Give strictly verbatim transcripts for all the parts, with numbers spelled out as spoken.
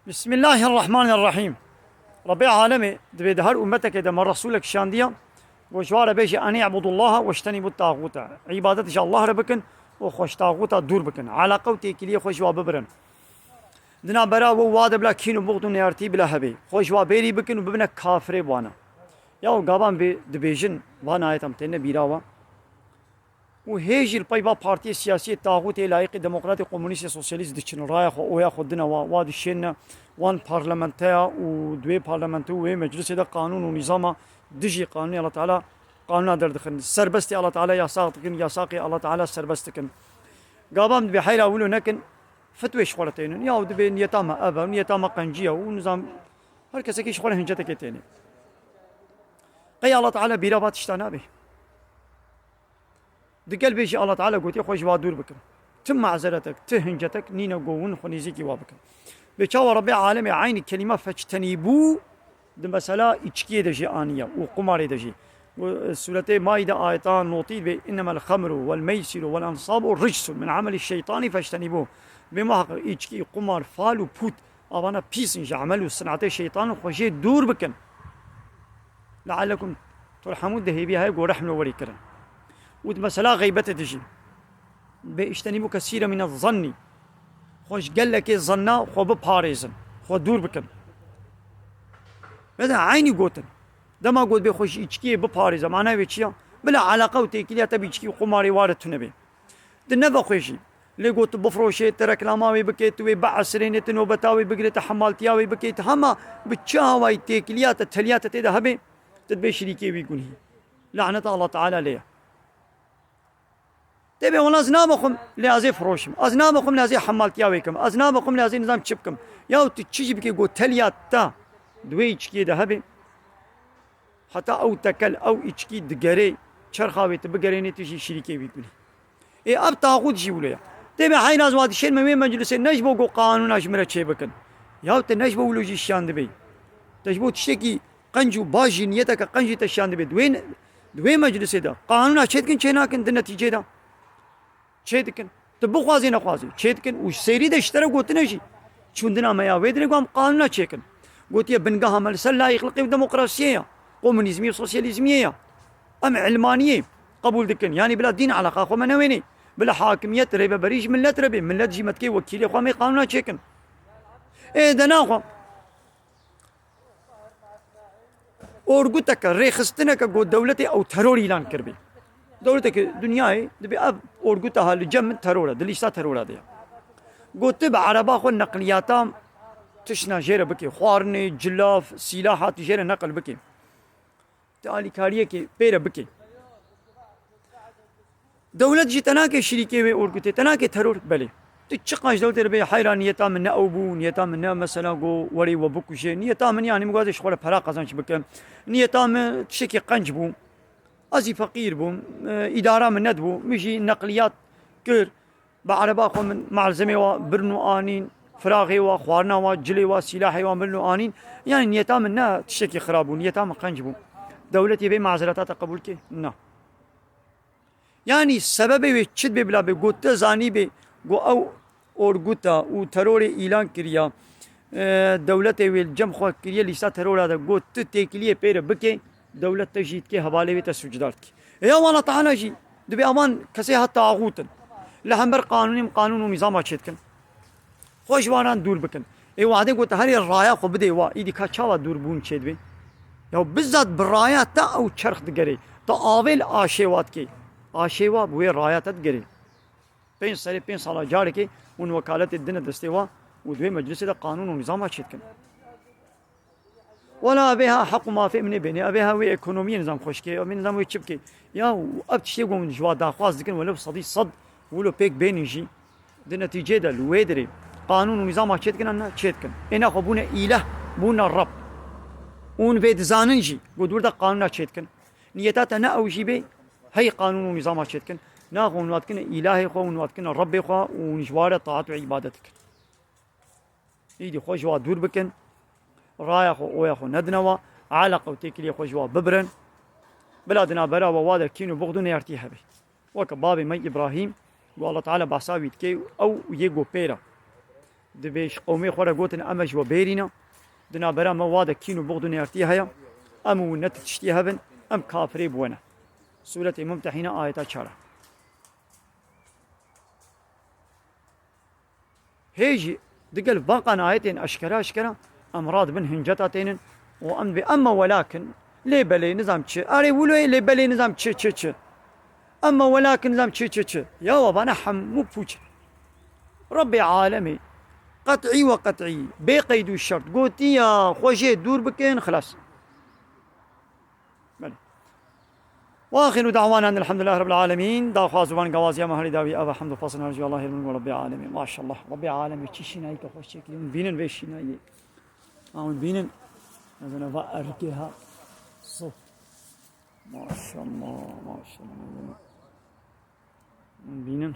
Bismillahirrahmanirrahîm. Rebbê alemê divê di her ummetekê de me resûlek şandiya, got ji wan re bêje, "Enî ibudullah weştenîbut tağûte." Îbadet ji Allah re bikin û xwe ji taxûta dûr bikin. Eleqe û têkiliyê xwe ji wa bibirin. Di navbera we û wa de bila kîn û buxd û neyartî bila hebe. Xwe ji wa bêrî bikin û bibine kafirê wana. Ya û gavan vê dibêjin, van ayetan têne bîra we. Û hê jî li pey va partiyê siyasiyê taxûtê, layîqê demokratê, komunîstê, sosyalîst diçin, raya xwe, oya xwe dine wa, wa dişêne wan parlamenteya û di wê parlamento û wê meclisê de qanûn û nîzama dijî qanûnê Allah Teala qanûna derdixin. Serbestê Allah Teala yasax dikin, yasaqê Allah Teala serbest dikin. Gavan dibê heyra wilo nekin, fitwê ji xwe re tênin. Ya dibê niyeta me ev e, niyeta me qencî ye û nizam her kesekî ji xwe re hincetekê têne. Qey Allah Teala bîra va tişta nabe. Digel vê jî Allah Teala gotiye xwe ji wa dûr bikin. Ti mazeretek, ti hincetek nîne go hûn xwe nêzîkî wa bikin. Vê çawa Rebbê alemê eynî kelîma fectenîbû di mesela îçkiyê de jî aniye û qumarê de jî. Û, e, Sûretê Maîde ayeta notî vê, "Innemel xemru wel meysiru wel ensabu ricsun min amelî şeytanî fectenîbû." Vê muheqeq îçkî, qumar, fal û pût, avana pîs in, ji emel û sinetê şeytan, xwe jê dûr bikin. "Leallekum turhemun" de hêviya heye ku rehm li werî kirin. Û di mesela xeybetê de jî, "Bê iştenîbû kesîre mine zannî." Xwe ji gelekê zanna xwe biparêzin, xwe dûr bikin. Ve de eynî gotin. Dema got bê xwe ji îçkiyê biparêze, manayê wê çi ya? Bila eleqe û têkiliya te bi îçkî û qumarê wa re tune be. Tu nevexwêjî. Lê got tu bifroşê, tu reklama wê bikê, tu wê biesirênê, tu nobeta wê bigirê, tu hemaltiya wê bikê, tu hema bi çi awayî têkiliya te, teliya te tê de hebe, tu dibê şirîkê wî gunhî. Laneta Allah Teala lê ye. Tê bê wela ez nabexwim lê ez ê firoşim. Ez nabexwim lê ez ê hemaltiya wê kim. Ez nabexwim lê ez ê nizam çi bikim. Ya tu çi jî bikê got teliya te di wê îçkiyê de hebe. Heta ew tekel, ew îçkî digerê, çerxa wê tu bigerênê, tu jî şirîkê wî gunî. Ê ev taxût jî wilo ye. Tê bê heyna ez wa dişên me wê meclisê ne ji bo ku qanûna ji min re çêbikin. Ya te ne ji bo wilo jî şiyan dibê. Te ji bo tiştekî qenc û baş jî, niyeteke qenc jî te şiyan dibê. Di wê, di wê meclisê de qanûna çêdikin, çênakin di netîcê de. Çêdikin. Tu bixwazî nexwazî çêdikin û serî de ji te re gotine jî. Çûndina me ya wê dirê ku em qanûna çêkin. Gotiye bingeha me li ser layîqliqê û demokrasiyê ya. Komunîzmî û sosyalîzmiyê ya. Em ilmaniyê qebûl dikin. Yanî bila dîn eleqa xwe me newênê. Bila hakimiyet rêveberî ji millet re bê. Millet jî me dikê wekîlê xwe em ê qanûna çêkin. Ê de naxwe. Orguteke, rêxistineke ku dewletê ew teror îlan kiribî. Dewleteke dinyayê dibê ev orguta ha li cem min teror e, di lîsta terora de ye. Got tu bi ereba xwe neqliyata tiştna jê re bikê, xwarinê, cilav, sîlaha tu jê re neqil bikê. Tu alîkariyekê pê re bikê. Dewlet jî te nake şirîkê wê orgutê, te nake teror, belê. Tu çiqas ji dewletê re bê heyra niyeta min ne ew bû, niyeta min ne mesela go werê we bikuje. Niyeta min, yanî min gazê ji xwe re pera qazanç bikim. Niyeta min tiştekî qenc bû. Ez jî feqîr bûm. E, îdara min nedibû. Min jî neqliyat kir. Bi ereba xwe min malzemê wa birin û anîn, firaxê wa, xwarina wa, cilê wa, sîlahê wa birin û anîn. Yanî niyeta min ne tiştekî xirab bû, niyeta min qenc bû. Dewletê vê mazereta te qebûl kê? Na. Yanî sebebê wê çi dibê bila bê? Got tu zanîbê, got ew orguta û terorê îlan kiriya, e, dewletê wê li cem xwe kiriye lîsta terora de, got tu têkiliyê pê re bikê, dewlet te jî dikê hevalê wê te sûcdar dikê. Ê ya Allah Teala jî dibê evan kesê ha taxût in. Li hember qanûnê, qanûn û nîzama çêdikin. Xwe ji wanan dûr bikin. Ê wadê got herê raya xwe bidê wa, îdî ka çawa dûrbûn çêdibê? Ya bizat bi raya te ew çerx digerê. Te avê li aşê wa dikê. Aşê wa bi wê raya te digerê. Pênc serê pênc sala carekê hûn wekaletê dine destê wa û di wê meclisê de qanûn û nîzama çêdikin. Wela evê ha heq û mafê min ê bênê, evê ha wê ekonomiyê nizam xweşkê, evê nizam wê çi bikê? Ya ev tiştê ku hûn ji wa daxwaz dikin, welew sedî sed wilo pêk bênin jî, di netîcê de li wê dirê qanûn û nîzama çêdikin an ne? Çêdikin. Ê naxwe bûne îleh, bûne reb. Hûn vê dizanin jî, ku dûr de qanûna çêdikin. Niyeta te ne ew jî bê, hey qanûn û nîzama çêdikin. Naxwe hûn wa dikine îlahê xwe, hûn wa dikine rebbê xwe û hûn ji wa re taat û îbadet dikin. Îdî xwe ji wa dûr bikin. Raya xwe, oya xwe nedine wa. Eleqe û têkiliyê xwe ji wa bibirin. Bila di navbera we wa de kîn û buxd û neyartî hebe. Weke bavê me Îbrahîm, ku Allah Teala behsa wî dike, ew yê go pê re. Divê ji qewmê xwe re gotin, em e ji we bêrî ne. Di navbera me wa de kîn û buxd û nêrtî heye. Em û ne ti tiştî hebin, em kafirê bi we ne. Sûretê Mumtehîne, ayeta çar e. Hê jî digel vaqan ayetên eşkera eşkera em radibin hinceta tênin û em dibê emme welakin lê belê nizam çi. Erê wilo yê lê belê nizam çi çi çi. Emme welakin nizam çi çi çi. Ya we vana hemû pûç. Rebbê alemê qet'î we qet'î bê qeyd û şert gotiya xwe jê dûr bikin, xilas. Belê. Ve axiru da'wana elhamdülillahi rabbil alemin. Daxwaz û van gawaziya me herî dawî eva hemd û fasl her ji Allahê min û Rebbê alemê. Maşallah. Rebbê alemê çi şînayî ke xweş çêkirî. Hûn bînin vê şînayî. Ha, hûn bînin. Mezana va erkê ha. So. Maşallah, maşallah. Hûn bînin.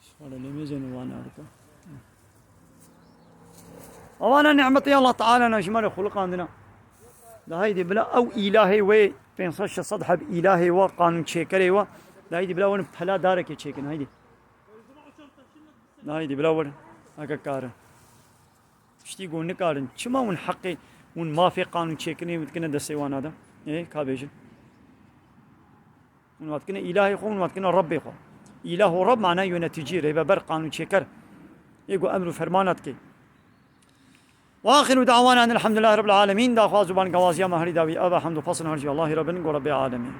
Şixwara lê mêzên wan erka. Awana nimetê Allah Teala na ji me re xuliqandina. Da haydê bila ew îlahê wê pênc sed şeş sed heb îlahê wa qanûn çêkerê wa. Da haydê bila werin pela darekê çêkin haydê. Da haydê bila werin. Heke karin. Tiştî ku nikarin. Çima hûn heqê hûn mafê qanûn çêkirinê dikine destê wana de? Ê, ka bêjin. Hûn wadikine îlahê xwe, hûn wadikine Rebbê xwe. Îlah û Reb mana yöneticî, rêveber, qanûnçêker. Ê ku emr û fermana dike. Ve axiru da'wana elhamdülillahi rabbil alemin. Daxwaz û bangawaziya me herî dawî eva hemd û fasl her ji Allahê re bin, go Rebbê alemê.